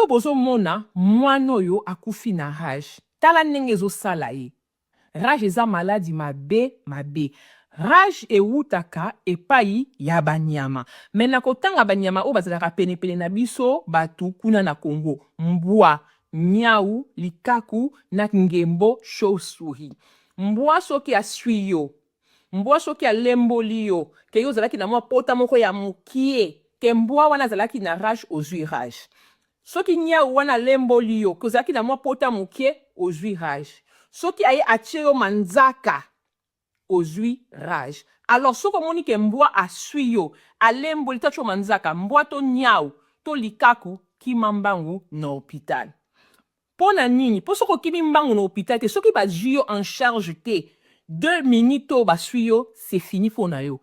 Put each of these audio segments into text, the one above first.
Oyo bozomona, mwana oyo akufi na rage. Tala ndenge ezosala ye. Rage eza maladi mabe mabe. Rage ewutaka epai ya banyama. Me na kotanga banyama oyo bazalaka penepene na biso bato kuna na Congo: mbwa, nyau, likaku na ngembo, chauve-souris. Mbwa soki aswi yo, mbwa soki alemboli yo ke yo ozalaki na mwa pota moko ya mokie, ke mbwa wana azalaki na rage, ozwi rage. Soki nyau wana alemboli yo ke ozalaki na mwa pota mokie, ozwi rage. Soki aye atie yo manzaka, ozwi rage. Alors soki omoni ke mbwa aswi yo, alemboli to atie yo manzaka, mbwa to nyau to likaku, kima mbangu na hôpital. Mpo na nini? Mpo soki okimi mbangu na hôpital te, soki bazwi yo en charge te, 2 minutes oyo baswi yo, c'est fini mpo na yo.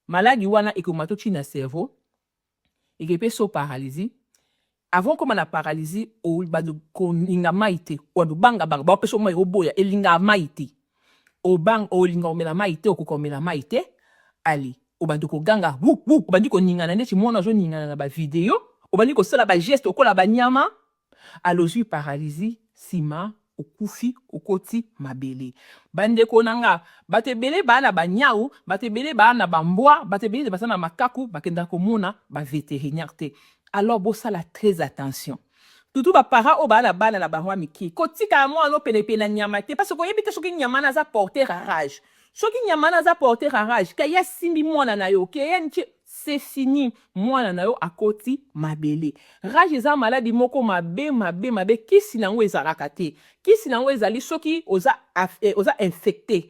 Maladi wana ekoma to ntina cerveau, ekepesa yo paralysie. Avant koma na paralysie, obanda kolinga mai te, obanda obangabanga, baopesa mai, oboya, elingaka mai te, olinga komela mai te, okoka komela mai te. Ale obandi koganga wu wu, obandi koningana neti mwana azoningana na bavideo, obandi kosala bageste okola banyama. Alozwi paralysie, nsima okufi, okoti mabele. Bandeko na nga, bato ebele baa na banyau, bato ebele baa na bambwa, bato ebele baza na makaku, bakendaka komona bavétérinaire te. Alors bosala très attention, surtout baparent oyo baa na bana na bango ya mike. Kotika mwana penepene na nyama te, parce que oyebi te soki nyama wana aza porteur ya rage. Soki nyama wana aza porteur ya rage, ke ye asimbi mwana na yo, ke ye ntie, c'est fini, mwana na yo akoti mabele. Rage eza maladi moko mabe mabe mabe. Kisi na yango ezalaka te. Kisi na yango ezali soki oza infecté,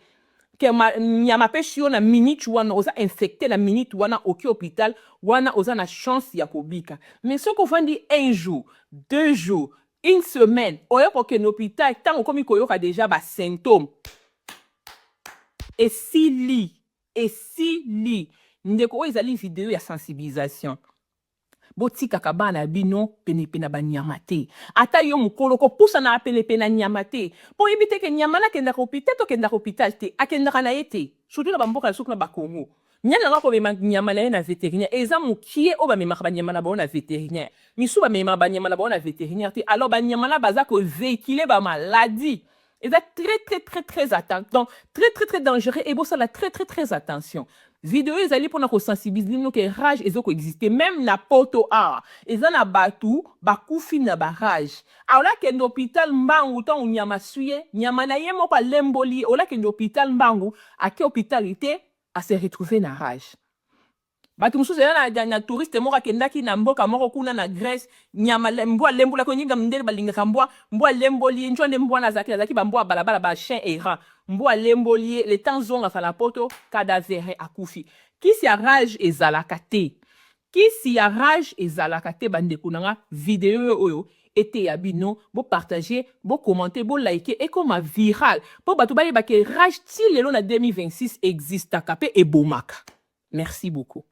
ke nyama apesi yo, na minute wana oza infecté, na minute wana oki hôpital, wana oza na chance ya kobika. Mais soki ofandi un jour, 2 jours, une semaine, oyo kokende hôpital ntango okomi koyoka déjà basymptôme, esili, esili. Ndeko, oyo ezali video ya sensibilisation. Botikaka bana bino penepene na banyama te. Ata yo mokolo, kopusana penepene na nyama te, mpo oyebi te ke nyama na akendaka hôpital to akendaka hôpital te, akendaka na ye te. Surtout na bamboka soki na Bakongo, nyani yango akomema nyama na ye na vétérinaire? Eza mokie oyo bamemaka banyama na bango na vétérinaire. Misu bamemaka banyama na bango na vétérinaire te. Alors banyama na baza kovéhiculer bamaladi. Eza très très très très attention, donc très très très dangereux, et bosala très très très attention. Video ezali mpona kosensibiliser bino ke rage ezokoexiste même na Poto awa. Eza na bato bakufi na barage. Olakende hôpital mbangu ntango nyama aswi ye, nyama na ye moko alemboli ye, olakende hôpital mbangu, ake hôpital te, ase retrouve na rage. Bato mosusu eza na touriste moko akendaki na mboka moko kuna na Grèce, nyama, mbwa alembolaki. Oninga ndenge balingaka mbwa, mbwa alemboli ye. Njo nde mbwa wana azalaki bambwa ya balabala, bachien errant. Mbwa alemboli ye, le temps zongaka na Poto, cadavere, akufi. Kisi ya rage ezalaka te, kisi ya rage ezalaka te. Bandeko na nga, video oyo eteya bino. Bopartage, bokommente, bolike, ekoma viral mpo bato bayeba ke rage ti lelo na 2026 existaka mpe ebomaka. Merci beaucoup.